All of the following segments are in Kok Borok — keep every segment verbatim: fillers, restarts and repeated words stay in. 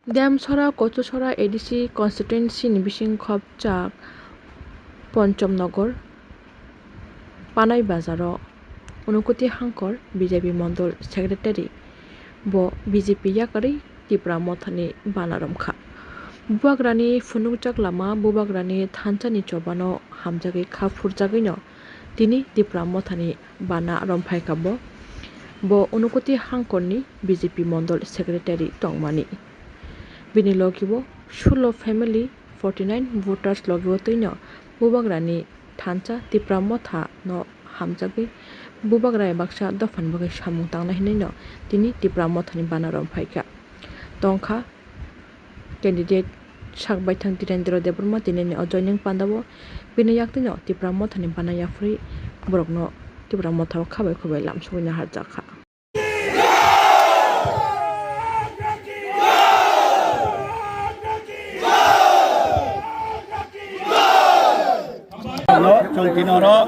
Demsora Kochusora A D C constituency ni bising khopjak Ponchamnagar Panai Bazar o Unokoti Hangkor B J P Mondol Secretary bo B J P yakarwi Tipra Mothani bana romkha. Bubagrani phunukjak lama Bubagrani thansa ni chobano hamjagwi kha phurjagwino tini Tipra Mothani bana romphaikha bo. Bo Unokoti Hangkorni B J P Mondol Secretary tongmani. Bini logibo sullo family, forty nine voters logibo twino Bubagrani thansa Tipra Motha no hamjagwi Bubagra baksa dophani bagwi samung tangnai hinwi no tini Tipra Mothani bana romphaikha. Tongkha candidate sak baithang Dhirendra Debbarma tini ni o joining panda o. Bini yaktwino Tipra Mothani bana yaphurwi borokno Tipra Motha o khabai khubai lamsogwi naharjakha. Chwng tini oro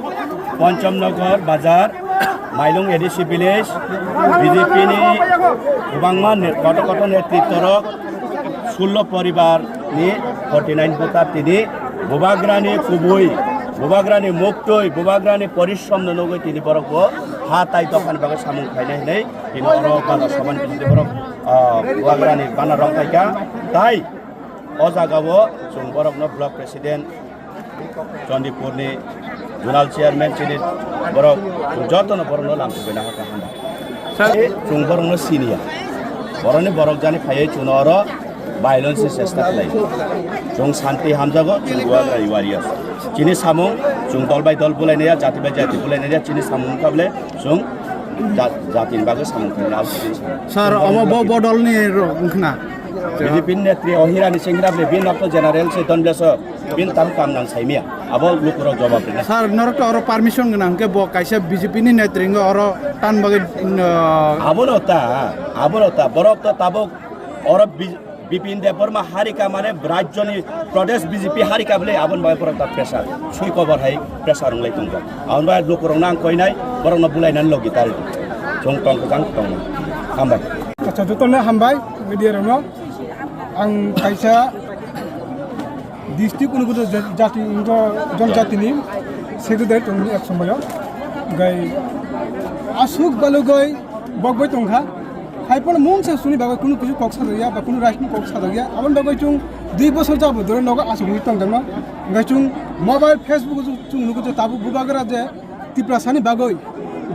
Ponchamnagar Bazar, Mailung A D C village, B J P ni kwbangma ne-, kotor kotor netritworok, sullo poribar ni forty nine voter tini Bubagrani kubui, Bubagrani muktwi, Bubagrani porishrom no nugwi tini borok bo ha tai dophani bagwi samung khainai hinwi tini oro bana soban tini borok, ah, Bubagrani bana rok phaikha. Tai o jaga o chwng borok no block president, Chandipur ni zonal chairman chini borok, chwng joto no borok no lamsogwi nahar kha hamba. Sir. Chwng borok no siniya. Borok ni borok jani phaiwi chwng oro violence ni chesta khlai. Chwng santi hamjago, chwng Bubagra warriors. Chini samung, chwng dol bai dol bulai naiya, jati bai jati bulai naiya, chini samung wngkha bole, chwng ja-, jati ni bagwi samung khlai nai. Sir, omo bo bodol ni rok wngkhna. B J P ni netri o hirani sengkra bole, bin rok to general se don bleso, bin tam kam nang saimia. Abo lukurok jawab rina. Sir, norok to oro permission gwnang hwnkhe bo kaisa B J P ni netri wngwi oro tan bagwi, uh, Abono ta, abono ta, borok to tabuk oro B-, Bipin Debbarma harika mane rajyoni Pradesh B J P harika bole aboni bagwi borok ta pressure, sui kobor hai pressure wnglai tongkha. Aboni bagwi lukurokno ang koinai, borokno bulainani logi tari. Chwng tongkha jang tongma. Hambai. Acha, jotono hambai, media rokno. Ang kaisa district Unokoti ja-, jati, jonjatini secretary tongmani ek somoyo. Gai asuk balugoi bogbai tongkha. Haiphano mungsa suni bagwi kunu kisu kok sajakya ba kunu raisni kok sajakya. Aboni bagwi chwng dui bosor jabo doro nogo asugwi tongjakno. Gai chwng mobile, Facebook o chwng nugo je tabuk Bubagra je Tiprasani bagwi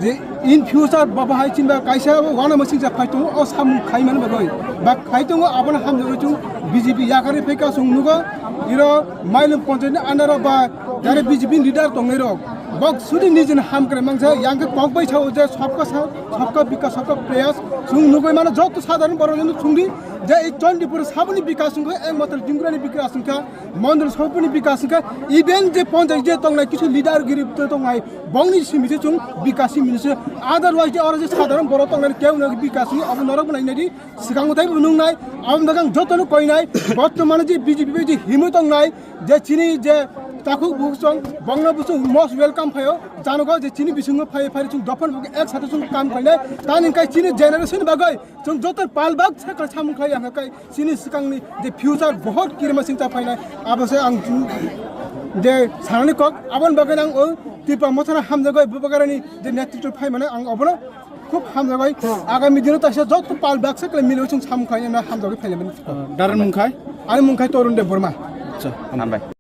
je in future baba hai chini ba kaisa wana masing ja phai tongo, o samung khai mani bagwi ba khai tongo, abono hamjagwi chwng B J P yakarwi phaikha chwng nugo. Iro Mailung Ponchayat ni under o ba jare B J P ni leader tongnai rok bok sudi nijini hamkrai mangsa yang khe kok bai sao je sabka sa-, sabka bikas sabka prayas chwng nugwi mano joto sadharon borok no chwngdi je ei Chandipur saboni bikas wngkha, ekmatro Jingrani bikas wngkha. Mondol Sopuni bikas wngkha, even je ponchayat je tongnai kisu leader giri tongnai, bongni simi se chwng bikas simi se, otherwise je oro je sadharon borok tongnai kebo no bikas wngwi abo norok bo nainai di, swkango tei bo nungnai, abo wngkha ang jotono koinai, bortomane je B J P bai je himwi tongnai, je chini je takhuk buchung, bongno buchung most welcome phaio, janogo je chini bisingo phai phai chwng dophani bagwi ek sate chwng kam khainai, tani hwnkhe chini generation bagwi chwng joto palbak sakla samung khlai ang khe. Chini swkangni je future bohot kirima singcha phainai, abo se ang je sanani kok, aboni bagwi ang o Tipra Mothano hamjagwi Bubagrani je netritwo phaimano ang obono khub hamjagwi agami dino taisa joto pal baksa khlai milwi chwng samung khlaina hamjagwi phaimani. Darani mung khai? Ani mung khai Torun Debbarma. Acha, hambai.